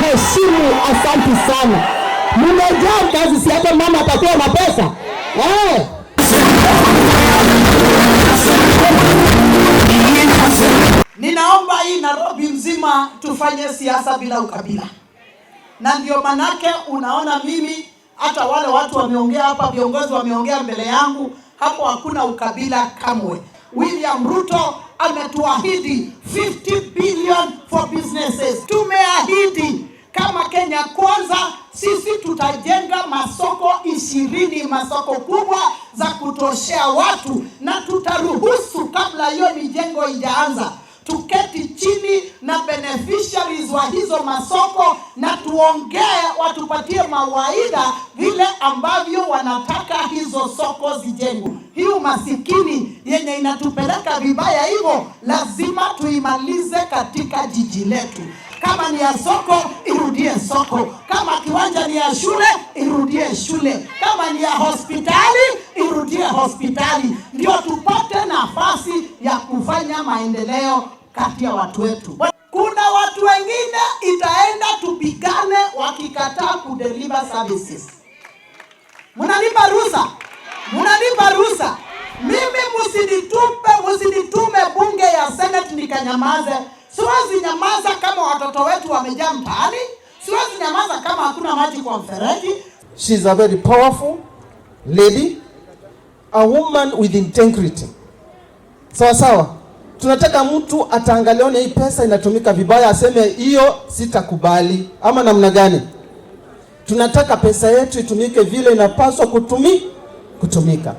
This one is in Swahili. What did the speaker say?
Mmeniheshimu, asante sana. Mmejaa kazi, si hata mama atakuwa na pesa eh. Ninaomba hii Nairobi mzima tufanye siasa bila ukabila, na ndio manake unaona mimi hata wale watu wameongea hapa, viongozi wameongea mbele yangu hapo, hakuna ukabila kamwe. William Ruto ametuahidi 50 billion for businesses. Tumeahidi kama Kenya Kwanza, sisi tutajenga masoko 20, masoko kubwa za kutoshea watu, na tutaruhusu kabla hiyo mijengo ijaanza tuketi chini na beneficiaries wa hizo masoko na tuongee, watupatie mawaidha vile ambavyo wanataka hizo soko zijengwe. Hii umasikini yenye inatupeleka vibaya hivyo, lazima tuimalize katika jiji letu. Kama ni ya soko, irudie soko. Kama kiwanja ni ya shule, irudie shule. Kama ni ya hospitali, irudie hospitali, ndio tupate nafasi ya kufanya maendeleo kati ya watu wetu. Kuna watu wengine itaenda tupigane wakikataa kudeliver services. Mnanipa ruhusa? Mnanipa ruhusa? Mimi msinitupe, msinitume bunge ya Senate nikanyamaze. Siwezi nyamaza kama watoto wetu wamejaa mtaani. Siwezi nyamaza kama hakuna maji kwa mfereji. She's a very powerful lady, a woman with integrity. Sawa sawa. Tunataka mtu ataangalia hii pesa inatumika vibaya, aseme hiyo sitakubali, ama namna gani? Tunataka pesa yetu itumike vile inapaswa kutumika.